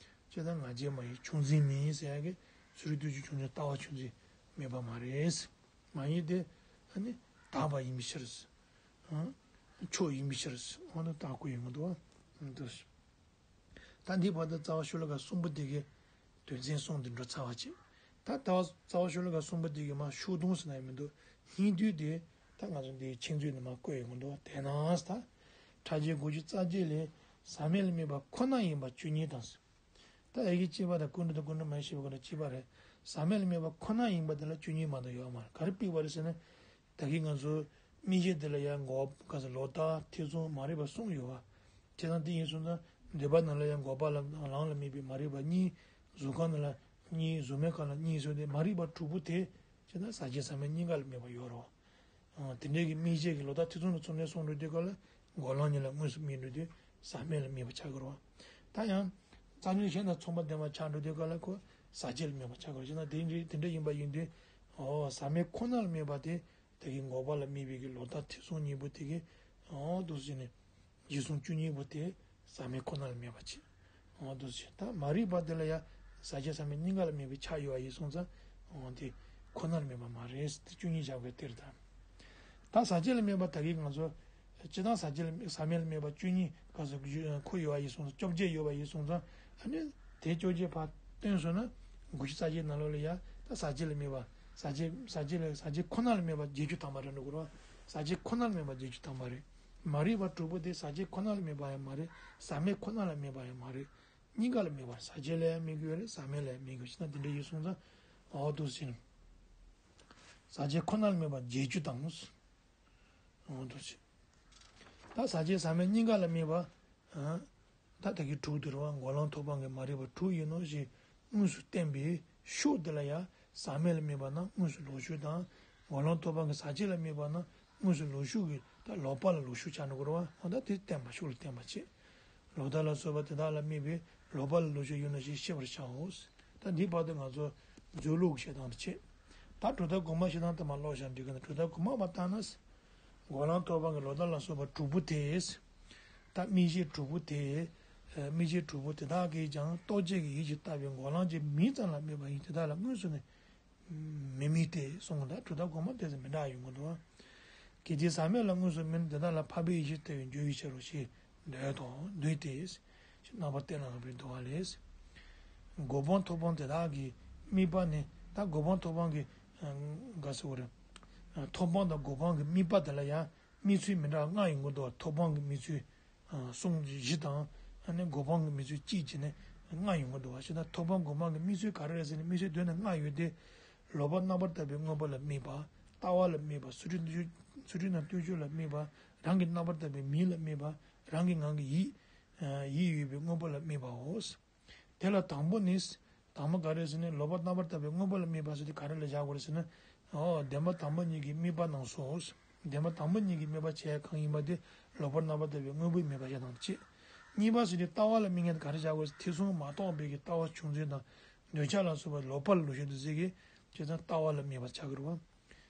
བྱས་ཙང་ང་རྒྱལ་མ་ཡིན་ཆུང་འཛིན་མིན་ཟེར་ཡ་གི་སུ་རུ་ལྟོས་ཆོས་ཆུང་འཛིན་ལྟ་བ་ཆུང་འཛིན་དམིགས་པ་མ་རེད། མ་ཡིན་ཏེ། ཨ་ནི་དག་པ་ཡིན་པའི་ཕྱིར། ཨ། མཆོག་ཡིན་པའི་ཕྱིར། འོ་ན་དག་པ་ཡིན་གྱི་འདུག་བ། འདུག་ད་འདིའི་བར་དུ་རྩ་བ་ཤོ་ལོ་ཀ་གསུམ་པོ་དེ་གའི་དོན་ཚན་གསུམ་དེ་འགྲོ་ཚར་བ་བྱས། ད་ལྟ་བ་རྩ་བ་ཤོ་ལོ་ཀ་གསུམ་པོ་དེ་གའི་མ་ཤོག་དུང་ཟེར་ན་ཡང་མི་འདུག་སྙིང་བསྡུས་དེ་ད་ང་ཚོ་འདིའི་ཆེད་མཛོད་ནས་མ་བཀོད་ཡོང་གི་འདུག་དེས་ན་ད་ཕྲ་རྒྱས་དགུ་བཅུ་རྩ་བརྒྱད་ལས་ཟག་མེད་ལ་དམིགས་པ་ཁོ་ན་ཡིན་པ་བཅུ་གཉིས་དང་། ད་ཨེ་གི་གཅིག་པ་དང་ཀུན་འགྲོ་དང་ཀུན་འགྲོ་མ་ཡིན་ཞེས་པ་ཀུན་འགྲོ་གཅིག་པ་རེད། ཟག་མེད་ལ་དམིགས་པ་ཁོ་ན་ཡིན་པ་དེ་ལ་བཅུ་གཉིས་མ་གཏོགས་ཡོད་མ་རེད། ག་རེ་དམིགས་པ་རེད་ཟེར་ན། ད་གིན་ང་ཚོ་མིག་ཤེས་དེ་ལ་ཡང་འགོག་ག་ས་ལོག་ལྟ་ཐེ་ཚོམ་མ་རིག་པ་གསུམ་ཡོད་བ། བྱས་ཙང་དེ་ཡིན་སོང་ཙང་འདོད་པ་རྣམས་ལ་ཡང་འགོག་པ་ལ་ལམ་ལ་དམིགས་པའི་མ་རིག་པ་གཉིས། གཟུགས་ཁམས་རྣམས་ལ་གཉིས། གཟུགས་མེད་ཁམས་ལ་གཉིས་སོགས་དེ་མ་རིག་པ་དྲུག་པོ་དེ་བྱས་ན་ཟག་བཅས་ཟག་མེད་གཉིས་ཀ་ལ་དམིགས་པ་ཡོད་རེད་བ། དེ་འདྲའི་གི་མིག་ཤེས་ཀྱི་ལོག་ལྟ་ཐེ་ཚོམ་ལ་ཚོམ་ནས་སོང་འགྲོ་དུས་སྐབས་ལ་འགོག་ལམ་གཉིས་ལ་དངོས་སུ་དམིགས་འགྲོ་དུས་ཟག་མེད་ལ་དམིགས་པ་ཆགས་ཀྱི་རེད་བ། ད་ཡང་རྩ་ཉོན་གཞན་དང་མཚུངས་པ་ལྡན་པ་ཆགས་འགྲོ་དུས་སྐབས་ལ་ཁོ་ཟག་བཅས་ལ་དམིགས་པ་ཆགས་ཀྱི་རེད། བྱས་ན་དེ་འདྲའི་དེ་འདྲ་ཡིན་པ་ཡིན་དུས། འོ་ཟག་མེད་ཁོ་ན་ལ་དམིགས་པ་དེ་དེ་གི་འགོག་པ་ལ་དམིགས་པའི་གི་ལོག་ལྟ་ཐེ་ཚོམ་གཉིས་པོ་དེ་གི་འོ་འདུག་སེ་བྱས་ནས། འཇིགས་གསུམ་བཅུ་གཉིས་པོ་དེ་ཟག་མེད་ཁོ་ན་ལ་དམིགས་པ་བྱེད། འོ་འདུག་སེ་བྱས། ད་མ་རིག་པ་དེ་ལ་ཡང་ཟག་བཅས་ཟག་མེད་གཉིས་ཀ་ལ་དམིགས་པའི་ཆ་ཡོད་པ་ཡིན་སོང་ཙང་། འོ་དེ་ཁོ་ན་ལ་དམིགས་པ་མ་རེད། དེ་བཅུ་གཉིས་བཞག་པའི་དེར་ད། ད་ཟག་བཅས་ལ་དམིགས་པ་ད་གིན་ང་ཚོ་སྤྱིར་བཏང་ཟག་བཅས་ལ་ཟག་མེད་ལ་དམིགས་པ་བཅུ་གཉིས་ག་ཚོད་ཁོ་ཡོད་པ་ཡིན་སོང་ཙང་། བཅོ་བརྒྱད་ཡོད་པ་ཡིན་སོང་ཙང་། ཨ་ནི་དེ་བཅོ་བརྒྱད་ཕར་བཏོན་སོང་ན་དགུ་བཅུ་རྩ་བརྒྱད་ནང་ལོགས་ལ་ཡ་ད་ཟག་བཅས་ལ་དམིགས་པ། ཟག་བཅས་ཟག་བཅས་ལ་ཟག་བཅས་ཁོ་ན་ལ་དམིགས་པ་བརྒྱད་ཅུ་ཐམ་པ་རེད་འགྲོ་གི་རེད་བ། ཟག་བཅས་ཁོ་ན་ལ་དམིགས་པ་བརྒྱད་ཅུ་ཐམ་པ་རེད། མ་རིག་པ་དྲུག་པོ་དེ་ཟག་བཅས་ཁོ་ན་ལ་དམིགས་པ་ཡང་མ་རེད། ཟག་མེད་ཁོ་ན་ལ་དམིགས་པ་ཡང་མ་རེད། གཉིས་ཀ་ལ་དམིགས་པ་རེད། ཟག་བཅས་ལ་ཡང་དམིགས་ཀྱི་ཡོད་རེད། ཟག་མེད་ལ་ཡང་དམིགས་ཀྱི་ཡོད། ཅི་ན་དེ་འདྲ་ཡིན་སོང་ཙང་། འོ་འདུག་སེ་བྱས་ནས། ཟག་བཅས་ཁོ་ན་ལ་དམིགས་པ་བརྒྱད་ཅུ་དང་། འོ་འདུག་སེ་བྱས། ད་ཟག་བཅས་ཟག་མེད་གཉིས་ཀ་ལ་དམིགས་པ། ཨ། ད་ལྟ་གི་དྲུག་དེ་རེད་བ། འགོག་ལམ་ཐོབ་དཔང་གི་མ་རིག་པ་དྲུག་ཡིན་ནོ་ཞེས་དངོས་སུ་བསྟན་པའི་ཤུགས་དེ་ལ་ཡང་ཟག་མེད་ལ་དམིགས་པ་རྣམས་དངོས་སུ་ལོག་ཤུགས་དང་། འགོག་ལམ་ཐོབ་དཔང་གི་ཟག་བཅས་ལ་དམིགས་པ་རྣམས་དངོས་སུ་ལོག་ཤུགས་ཀྱི་ད་ལོག་པ་ལ་ལོག་ཤུགས་ཆགས་འགྲོ་གི་རེད་བ། འོ་ད་དེ་བསྟན་པ་ཤུགས་ལ་བསྟན་པ་བྱེད། ལོག་ལྟ་ལ་སོགས་པ་དེ་དག་ལ་དམིགས་པའི་ལོག་པ་ལ་ལོག་ཤུགས་ཡིན་ནོ་ཞེས་ཤེས་པར་བྱའོ། ད་འདིའི་བར་དུ་ང་ཚོ་མཛོད་ལུགས་ཀྱི་བཤད་སྟངས་དེ་བྱེད། ད་གྲུབ་མཐའ་གོང་མ་བཤད་སྟངས་དེ་མར་ཀློག་བཞག་འགྲིག་གི་ན། གྲུབ་མཐའ་གོང་མ་མར་བཏང་ན། འགོག་ལམ་ཐོབ་དཔང་གི་ལོག་ལྟ་ལ་སོགས་པ་དྲུག་པོ་དེ། ད་དམིགས་གཞི་དྲུག་པོ་དེ། དམིགས་གཞི་དྲུག་པོ་དེ་དག་གིས་ཀྱང་རྟོག་བཅས་ཀྱི་ཡིད་ཀྱིས་བཏགས་པའི་འགོག་ལམ་གྱི་མིང་ཙམ་ལ་དམིགས་པ་ཡིན། དེ་དག་ལ་དངོས་སུ་ནི་མི་དམིགས་ཏེ་གསུངས། ད་གྲུབ་མཐའ་གོང་མ་དེ་ཚོ་མི་འདྲ་ཡོང་གི་འདུག་གལ་ཏེ་ཟག་མེད་ལ་དངོས་སུ་མིན། དེ་དག་ལ་འཕགས་པའི་ཡེ་ཤེས་ལྟ་བས་འགྱུར་བའི་ཕྱིར་རོ་ཞེས་འདོད་དོ། འདོད་དེ། རྣམ་པར་བལྟས་ན་ངེས་པར་འདུ་བ་ལས། འགོག་པ་ཐོབ་དཔང་དེ་དག་གི་དམིགས་པ་ནི། ད་འགོག་པ་ཐོབ་དཔང་གི། ག་ཟེར་བ་རེད། ཐོབ་དཔང་དང་འགོག་པ་གི་དམིགས་པ་དེ་ལ་ཡང་དམིགས་ཚུལ་མི་འདྲ་བ་ལྔ་ཡོང་གི་འདུག་ཐོབ་དཔང་གི་དམིགས་ཚུལ་གསུམ་བཞི་དང་། ཨ་ནི་འགོག་པ་གི་དམིགས་ཚུལ་གཅིག་བྱས་ནས་ལྔ་ཡོང་གི་འདུག་བ། ཞེ་ན་ཐོབ་དཔང་འགོག་པ་གི་དམིགས་ཚུལ་ག་རེ་རེད་ཟེར་ན། དམིགས་ཚུལ་དོན་ནི་ལྔ་ཡོད་དེ། ལོག་པར་རྣམ་པར་བརྟགས་པའི་དངོས་པོ་ལ་དམིགས་པ། ལྟ་བ་ལ་དམིགས་པ། སོ་སོའི་ལྟོས་ཆོས། སོ་སོའི་ནང་ལྟོས་ཆོས་ལ་དམིགས་པ། རང་གི་རྣམ་པར་བརྟགས་པའི་མིང་ལ་དམིགས་པ། རང་གི་ངང་གི་ཡིད། ཡིད་ཡོད་པའི་དངོས་པོ་ལ་དམིགས་པའོ། དེ་ལ་དང་པོ་ནི། དང་པོ་ག་རེ་ཟེར་ན། ལོག་པར་རྣམ་པར་བརྟགས་པའི་དངོས་པོ་ལ་དམིགས་པ་ཟེར་དེ་ག་རེ་ལ་བཞག་དགོས་རེད་ཟེར་ན། འོ། བདེན་པ་དང་པོ་གཉིས་ཀྱི་དམིགས་པ་རྣམས་སོ། བདེན་པ་དང་པོ་གཉིས་ཀྱི་དམིགས་པ་བྱེད་ཡ་གང་ཡིན་པ་དེ་ལོག་པར་རྣམ་པར་བརྟགས་པའི་དངོས་པོའི་དམིགས་པ་བྱེད་དང་བྱེད། གཉིས་པ་ཟེར་དེ་ལྟ་བ་ལ་དམིགས་མཁན་དེ་ག་རེ་བཞག་དགོས་རེད་ཟེར། ཐེ་ཚོམ་མ་གཏོགས་པའི་གི་ལྟ་བ་ཆུང་ཚུལ་དང་། འདོད་ཆགས་ལ་སོགས་པ་ལོག་པ་ལ་ལོག་ཤུགས་དེ་ཚོ་གིས་བྱས་ཙང་ལྟ་བ་ལ་དམིགས་པ་ཆགས་ཀྱི་རེད་བ།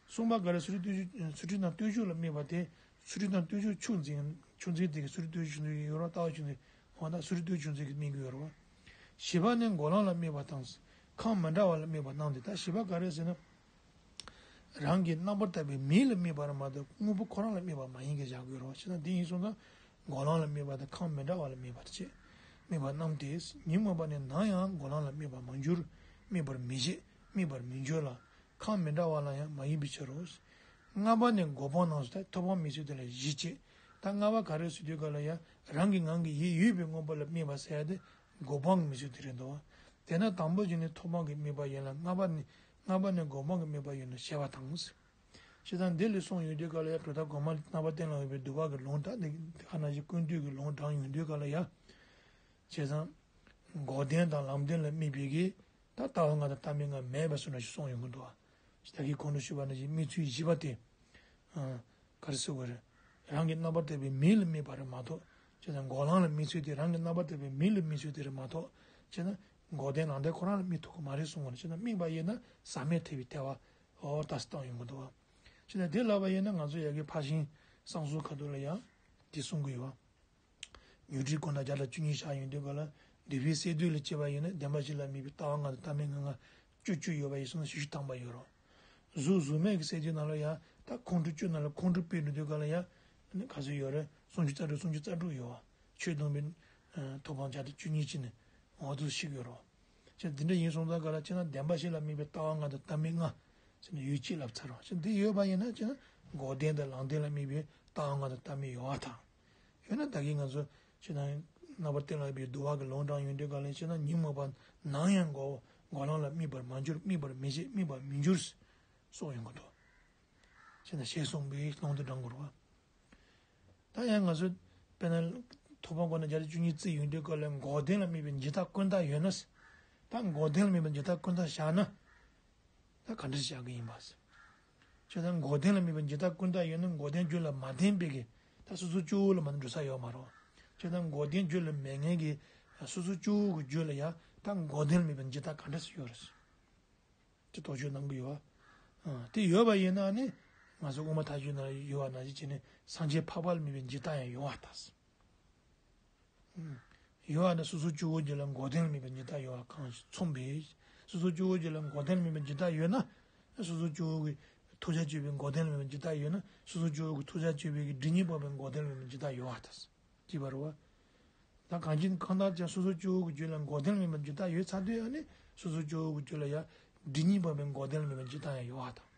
གསུམ་པ་ག་རེ། ཚུལ་ཁྲིམས་བསྟན་བཅོས། ཚུལ་ཁྲིམས་དང་བསྟན་བཅོས་ལ་དམིགས་པ་དེ། ཚུལ་ཁྲིམས་དང་བསྟན་བཅོས་ཆུང་འཛིན། ཆུང་འཛིན་དེ་གི་ཚུལ་ཁྲིམས་བསྟན་བཅོས་ཆུང་འཛིན་ཡོད་རེད། ལྟ་བ་ཆུང་འཛིན། འོ་ད་ཚུལ་ཁྲིམས་བསྟན་བཅོས་ཆུང་འཛིན་གྱི་དམིགས་ཡོད་རེད། བཞི་པ་ནི་འགོག་ལམ་ལ་དམིགས་པ་དང་། ཁམས་མི་འདྲ་བ་ལ་དམིགས་པ་རྣམས་ཏེ། ད་བཞི་པ་ག་རེ་ཟེར་ན། རང་གི་རྣམ་པར་དག་པའི་མིང་ལ་དམིགས་པ་རེད་མ་གཏོགས་དངོས་པོ་ཁོ་རང་ལ་དམིགས་པ་མ་ཡིན་གྱི་བཞག་དགོས་རེད། བྱས་ཙང་དེ་ཡིན་སོང་ཙང་འགོག་ལམ་ལ་དམིགས་པ་དང་ཁམས་མི་འདྲ་བ་ལ་དམིགས་པ་དེ་བྱས། དམིགས་པ་རྣམས་ཏེ། ཉོན་མོངས་པ་ནི་ནམ་ཡང་འགོག་ལམ་ལ་དམིགས་པར་མ་གྱུར། དམིགས་པར་མི་བྱེད། དམིགས་པར་མི་འགྱུར་ལ། ཁམས་མི་འདྲ་བ་ལ་ཡང་མ་ཡིན་པའི་ཕྱིར་རོ། ལྔ་པ་ནི་འགོག་སྤང་རྣམས་སུ་ཐལ། ཐོབ་དབང་མི་འཚོལ་དེ་ལ་བཞི་བྱེད། ད་ལྔ་པ་ག་རེ་ཟེར་དུས་ག་ལ་ཡང་རང་གི་ངང་གིས་ཡིད་ཡོད་པའི་དངོས་པོ་ལ་དམིགས་པ་ཟེར་ཡ་དེ་འགོག་སྤང་གི་མི་ཚུལ་དེ་རེད་འདུག་དེས་ན་དང་པོ་བཞི་ནི་ཐོབ་དབང་གི་དམིགས་པ་ཡིན་ལ། ལྔ་པ་ནི་ལྔ་པ་ནི་འགོག་སྤང་གི་དམིགས་པ་ཡིན་ནོ་ཞེས་པ་དང་། ཞེས་དང་འདི་ལས་གསུངས་ཡོང་དུས་ག་ལ་ཡང་གྲུབ་མཐའ་སྒོམ་པ་རྣམ་པར་གཏན་ལ་དབབ་པའི་འདུལ་བ་གི་ལུང་དང་དེ་ག་ནང་བཞིན་ཀུན་བཏུས་ཀྱི་ལུང་དྲངས་ཡོང་དུས་ག་ལ་ཡང་། བྱས་ཙང་། འགོག་བདེན་དང་ལམ་བདེན་ལ་དམིགས་པའི་གི། ད་ལྟ་བ་ལྔ་དང་ལྟ་མིན་ལྔ་མེད་པ་སོགས་ནང་བཞིན་གསུངས་ཡོང་གི་འདུག་ད་གིན་གོང་དུ་ཞུས་པ་ནང་བཞིན་དམིགས་ཚུལ་བཞི་པ་དེ། ཨ། ག་རེ་ཟེར་དགོས་རེད། རང་གི་རྣམ་པར་དག་པའི་མིང་ལ་དམིགས་པ་རེད་མ་གཏོགས། བྱས་ཙང་འགོག་ལམ་ལ་དམིགས་ཚུལ་དེ་རང་གི་རྣམ་པར་དག་པའི་མིང་ལ་དམིགས་ཚུལ་དེ་རེད་མ་གཏོགས། བྱས་ན་འགོག་བདེན་ལམ་བདེན་ཁོ་རང་ལ་དམིགས་ཐུབ་ཀྱི་མ་རེད་གསུངས་པ་ནི། བྱས་ན་དམིགས་པ་ཡིན་ན་ཟག་མེད་ཐེག་པའི་ཐལ་བ། འོ་ད་སྟངས་ཡོང་གི་འདུག་བ། བྱས་ན་དེ་ལབ་པ་ཡིན་ན་ང་ཚོ་ཡ་གི་ཕར་ཕྱིན་བསམ་གཟུགས་ཁ་ཐུག་ལ་ཡང་དེ་གསུང་གི་ཡོད་བ། ཉོན་སྒྲིབ་ཀུན་བརླག་བརྒྱ་དང་བཅུ་གཉིས་བཞག་ཡོང་དུས་ག་ལ། འདུས་པའི་སས་བསྡུས་ལ་བྱས་པ་ཡིན་ན་བདེན་པ་བཞི་ལ་དམིགས་པའི་ལྟ་བ་ལྔ་དང་ལྟ་མིན་ལྔ་ལྔ་བཅུ་བཅུ་ཡོད་པ་ཡིན་སོང་ན་བཞི་བཅུ་ཐམ་པ་ཡོད་རོ། གཟུགས་གཟུགས་མེད་ཀྱི་སས་བསྡུས་ནང་ལ་ཡང་ད་ཁོང་ཁྲོ་བཅུ་ནང་ལ་ཁོང་ཁྲོ་སྤེལ་འགྲོ་དུས་ག་ལ་ཡང་། ག་ཚོད་ཡོད་རེད། སུམ་ཅུ་རྩ་དྲུག་སུམ་ཅུ་རྩ་དྲུག་ཡོད་བ། ཆོས་སྟོན་པའི་ཐོབ་དབང་བརྒྱ་དང་བཅུ་གཉིས་ཅན་ནི་འོ་དུ་ཞིག་ཡོད་རོ། ཅེས་འདི་འདྲ་ཡིན་སོང་ཙང་ག་ལ་ཅེ་ན་བདེན་པ་བཞི་ལ་དམིགས་པའི་ལྟ་བ་ལྔ་དང་ལྟ་མིན་ལྔ་ཟེར་ནས་ཡོད་ཅེས་ལབ་ཚར་རོ། ཅེ་འདི་ཡོད་པ་ཡིན་ན་ཅེ་ན་འགོག་བདེན་དང་ལམ་བདེན་ལ་དམིགས་པའི་ལྟ་བ་ལྔ་དང་ལྟ་མིན་ཡོད་པ་དང་། ཡོད་ན་ད་གིན་ང་ཚོ་ཅེ་ན་རྣམ་པར་གཏན་ལ་དབབ་པའི་འདུལ་བ་གི་ལུང་དྲངས་ཡོང་དུས་ག་ལ་ཅེ་ན་ཉོན་མོངས་པ་ནམ་ཡང་འགོག་འགོག་ལམ་ལ་དམིགས་པར་མ་གྱུར། དམིགས་པར་མི་བྱེད། དམིགས་པར་མི་འགྱུར་གསུངས་ཡོང་གི་འདུག་ཅེ་ན་ཞེས་གསུངས་པའི་ལུང་དུ་དྲངས་དགོས་རེད་བ། ད་ཡང་ང་ཚོས་དཔེར་ན་ཐོབ་དབང་སྒོ་ནས་བརྒྱ་དང་བཅུ་གཉིས་བརྩིས་ཡོང་དུས་སྐབས་ལ་འགོག་བདེན་ལ་དམིགས་པའི་འཇིག་ལྟ་ཀུན་བཏགས་ཡོད་ན། ད་འགོག་བདེན་ལ་དམིགས་པའི་འཇིག་ལྟ་ཀུན་བཏགས་བཞག་ན། ད་ག་འདྲ་བཞག་གི་ཡིན་པ། བྱས་ཙང་འགོག་བདེན་ལ་དམིགས་པའི་འཇིག་ལྟ་ཀུན་བཏགས་ཡོད་ན་འགོག་བདེན་རྒྱུད་ལ་མ་ལྡན་པའི་གི་ད་སོ་སོ་སྐྱེ་བོ་ལ་མ་ནི་འགྲོ་ས་ཡོད་མ་རེད། བྱས་ཙང་འགོག་བདེན་རྒྱུད་ལ་མེད་མཁན་གི་སོ་སོ་སྐྱེ་བོ་གི་རྒྱུད་ལ་ཡང་ད་འགོག་བདེན་ལ་དམིགས་པའི་འཇིག་ལྟ་ག་འདྲ་ཞིག་ཡོད་རེད། ཅེས་དོགས་གཅོད་གནང་གི་ཡོད། ཨ། དེ་ཡོད་པ་ཡིན་ན་ནི་ང་ཚོ་དབུ་མ་ཐལ་འགྱུར་ནང་ཡོད་པ་ནང་བཞིན་བྱས་ནས་སངས་རྒྱས་འཕགས་པ་ལ་དམིགས་པའི་འཇིག་ལྟ་ཡང་ཡོད་པ་དང་། ཡོད་པ་ནི་སོ་སོ་སྐྱེ་བོ་རྒྱུད་ལ་འགོག་བདེན་ལ་དམིགས་པའི་འཇིག་ལྟ་ཡོད་པ་གང་མཚུངས་པས། སོ་སོ་སྐྱེ་བོ་རྒྱུད་ལ་འགོག་བདེན་ལ་དམིགས་པའི་འཇིག་ལྟ་ཡོད་ན། སོ་སོ་སྐྱེ་བོ་གི་ཐོབ་བྱ་དཔྱོད་པའི་འགོག་བདེན་ལ་དམིགས་པའི་འཇིག་ལྟ་ཡོད་ན། སོ་སོ་སྐྱེ་བོ་གི་ཐོབ་བྱ་དཔྱོད་པའི་གི་སྒྲིབ་གཉིས་སྤངས་པའི་འགོག་བདེན་ལ་དམིགས་པའི་འཇིག་ལྟ་ཡོད་པ་དང་། ཅེས་པ་རེད་བ། ད་གང་ཅི་གང་ལྟར་ཀྱང་སོ་སོ་སྐྱེ་བོ་གི་རྒྱུད་ལ་འགོག་བདེན་ལ་དམིགས་པའི་འཇིག་ལྟ་ཡོད་ཚར་དུས་ཨ་ནི་སོ་སོ་སྐྱེ་བོ་གི་རྒྱུད་ལ་ཡང་སྒྲིབ་གཉིས་སྤངས་པའི་འགོག་བདེན་ལ་དམིགས་པའི་འཇིག་ལྟ་ཡང་ཡོད་པ་དང་།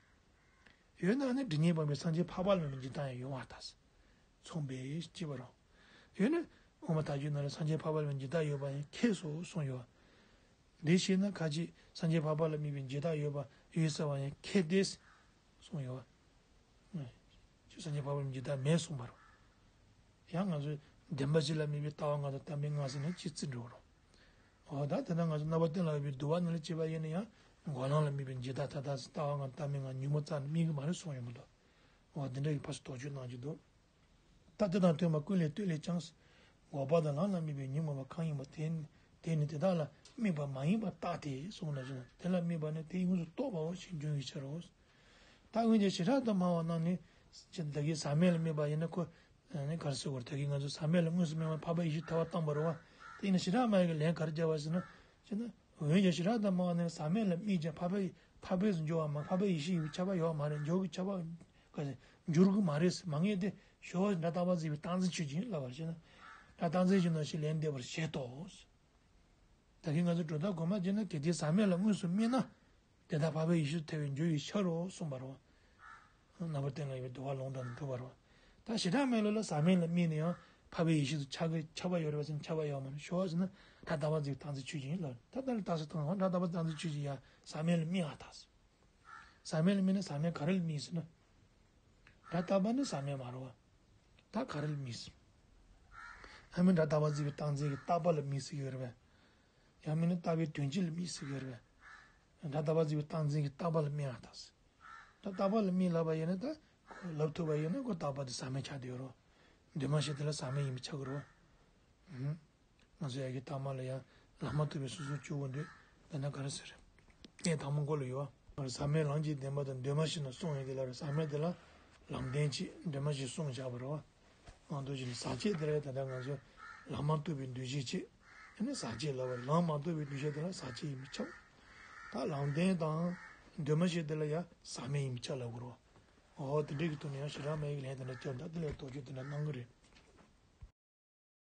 ཡོད་ན་ཨ་ནི་སྒྲིབ་གཉིས་སྤངས་པའི་སངས་རྒྱས་འཕགས་པ་ལ་དམིགས་པའི་འཇིག་ལྟ་ཡང་ཡོད་པ་དང་། མཚུངས་པས་ཅེས་པ་རེད། ཡོད་ན་དབུ་མ་ཐལ་འགྱུར་ནང་ལ་སངས་རྒྱས་འཕགས་པ་ལ་དམིགས་པའི་འཇིག་ལྟ་ཡོད་པ་ཡང་ཁེགས་སོ་གསུངས་ཡོད། འདི་ཤེས་ན་ཁ་ཅིག་སངས་རྒྱས་འཕགས་པ་ལ་དམིགས་པའི་འཇིག་ལྟ་ཡོད་པ་ཡོད་ཟེར་བ་ཡང་ཁེགས་ཏེ་གསུངས་ཡོད། ཅེས་སངས་རྒྱས་འཕགས་པ་ལ་དམིགས་པའི་འཇིག་ལྟ་མེད་གསུངས་པ་རེད། ཡང་ང་ཚོས་བདེན་པ་བཞི་ལ་དམིགས་པའི་ལྟ་བ་ལྔ་དང་ལྟ་མིན་ལྔ་ཟེར་ནས་ཅིག་བརྩི་འགྲོ་རོགས། འོ་ད་དེ་ན་ང་ཚོ་རྣམ་པར་གཏན་ལ་དབབ་པའི་འདུལ་བ་ནང་ལ་བྱས་པ་ཡིན་ན་ཡང་འགོག་ལམ་ལ་དམིགས་པའི་འཇིག་ལྟ་ད་ལྟ་ལྟ་བ་ལྔ་ལྟ་མིན་ལྔ་ཉོན་མོངས་རྩ་ནས་དམིགས་ཀྱི་མ་རེད་གསུངས་ཡོང་གི་འདུག་འོ་དེ་འདྲ་ཡི་ཕར་ཚུར་དོགས་གཅོད་གནང་གི་འདུག་ད་དེ་དང་མཐུན་པ་ཀུན་ལས་བཏུས་ལས་ཀྱང་། འགོག་པ་དང་ལམ་ལ་དམིགས་པའི་ཉོན་མོངས་པ་གང་ཡིན་པ་དེ་ནི་དེ་དག་ལ་དམིགས་པ་མ་ཡིན་པར་བརྟགས་ཏེ་གསུངས་ལ་བཞིན་དེ་ལ་དམིགས་པ་ནི་དེ་ཡོངས་སུ་རྟོག་པའོ་ཞེས་འབྱུང་བའི་ཕྱིར་རོ། ད་འོན་ཀྱང་བྱེ་བྲག་ཏུ་སྨྲ་བ་རྣམས་ནི་ཅི་ད་གིན་ཟག་མེད་ལ་དམིགས་པ་ཡིན་ན་ཁོ་ནི་ག་རེ་ཟེར་དགོས་རེད། ད་གིན་ང་ཚོ་ཟག་མེད་ལ་དངོས་སུ་དམིགས་པ་འཕགས་པའི་ཡེ་ཤེས་ཐལ་བ་བཏང་པ་རེད་བ། དེ་ཡིན་ན་བྱེ་བྲག་སྨྲ་བའི་ལན་ག་རེ་བརྒྱབ་པ་ཟེར་ན། ཅེ་ན། འོན་ཀྱང་བྱེ་བྲག་ཏུ་སྨྲ་བ་ནི་ཟག་མེད་ལ་དམིགས་ཀྱང་འཕགས་པའི་འཕགས་པའི་སུ་འགྱུར་བ་མ་འཕགས་པའི་ཡེ་ཤེས་ཡིན་པས་ཁྱབ་པ་ཡོད་མ་རེད། འགྱུར་གྱི་ཁྱབ་པ་ག་ཟེར་འགྱུར་གྱི་མ་རེད་ཟེར་མ་ངེས་ཏེ་ཞོག་སྒྲ་རྟག་པ་འཛིན་པའི་རྟག་འཛིན་ཆོས་ཅན་ལབ་པར་བྱས་ན། སྒྲ་རྟག་འཛིན་ཆོས་ནང་བཞིན་ལན་འདེབས་པར་བྱེད་དོ། ད་གིན་ང་ཚོ་གྲུབ་མཐའ་སྒོམ་པ་བྱས་ན་གལ་ཏེ་ཟག་མེད་ལ་དངོས་སུ་དམིགས་ན། དེ་དག་འཕགས་པའི་ཡེ་ཤེས་སུ་ཐལ་བའི་འགྱུར་བའི་ཕྱིར་རོ་གསུངས་པ་རེད། རྣམ་པར་གཏན་ལ་དབབ་པའི་འདུལ་བ་ལུང་དྲངས་ནས་གྲུབ་པ་རེད། ད་བྱེ་བྲག་སྨྲ་བའི་ལུགས་ལ་ཟག་མེད་ལ་དམིགས་ནས་ཡང་འཕགས་པའི་ཡེ་ཤེས་སུ་ཆགས་ཀྱི་ཁྱབ་པ་ཡོད་རེད་པ་ཟེར་ན་ཁྱབ་པ་ཡོད་མ་རེད། ཞོག་ཟེར་ན་སྒྲ་རྟག་པ་འཛིན་པའི་རྟག་འཛིན་ཆོས་ཅན་ཡིན་ལབ། ད་ལྟ་ལ་རྟགས་སུ་བཏང་བ་སྒྲ་རྟག་པ་རྟག་འཛིན་ཆོས་ཅན་ཡང་ཟག་མེད་ལ་དམིགས་པ་དང་། ཟག་མེད་ལ་དམིགས་ན་ཟག་མེད་ག་རེ་ལ་དམིགས་ཟེར་ན། སྒྲ་རྟག་པ་ནི་ཟག་མེད་མ་རེད་བ། ད་ག་རེ་ལ་དམིགས་ཟེར། ཡང་མིན་སྒྲ་རྟག་པ་འཛིན་པའི་རྟག་འཛིན་གྱི་རྟག་པ་ལ་དམིགས་ཟེར་གྱི་ཡོད་རེད་པས། ཡང་མིན་ན་རྟག་པའི་དོན་སྤྱི་ལ་དམིགས་ཟེར་གྱི་ཡོད་རེད་པས། སྒྲ་རྟག་པ་འཛིན་པའི་རྟག་འཛིན་གྱི་རྟག་པ་ལ་དམིགས་པ་དང་། ད་རྟག་པ་ལ་དམིགས་ལབ་པ་ཡིན་ན་ད། ལབ་ཐུབ་པ་ཡིན་ན་ཁོ་རྟག་པ་དེ་ཟག་མེད་ཆགས་བསྡད་ཡོད་རེད། འདུས་མ་བྱས་དེ་ལ་ཟག་མེད་ཡིན་པ་ཆགས་ཀྱི་རེད་བ། ཧུམ། ང་ཚོ་ཡ་གི་ཐ་མ་ལ་ཡང་ལབ་མ་ཐུབ་པའི་སོ་སོ་སྐྱོ་བོ་འདུག་ད་ནི་ག་རེ་ཟེར། གནས་དང་པོ་མགོ་ལ་ཡོད། ཟག་མེད་ལམ་གྱི་བདེན་པ་དང་འདུས་མ་བྱས་ནས་གསུངས་ཡོད་དེ་ལ་རེད། ཟག་མེད་དེ་ལ་ལམ་བདེན་བྱས། འདུས་མ་བྱས་གསུངས་བཞག་པ་རེད་བ། ང་ཚོ་བཞིན་ཟག་བཅས་དེ་ལ་ད་ལྟ་ང་ཚོ་ལམ་མ་ཐོབ་པའི་འདུ་བྱེད་བྱས། ཨ་ནི་ཟག་བཅས་ལབ་པ་རེད། ལམ་མ་ཐོབ་པའི་འདུ་བྱེད་དེ་ལ་ཟག་བཅས་ཡིན་པས་ཁྱབ། ད་ལམ་བདེན་དང་འདུས་མ་བྱས་དེ་ལ་ཡང་ཟག་མེད་ཡིན་པས་ཁྱབ་ལབ་དགོས་རེད་བ། འོ་དེ་འདྲའི་གི་ཐོག་ནས་ཡང་ཞེ་དྲག་མ་ཡིན་གྱི་ལན་དེ་འདྲ་བསྐྱར་ད་དེ་ལ་དོགས་གཅོད་དེ་འདྲ་གནང་གི་རེད།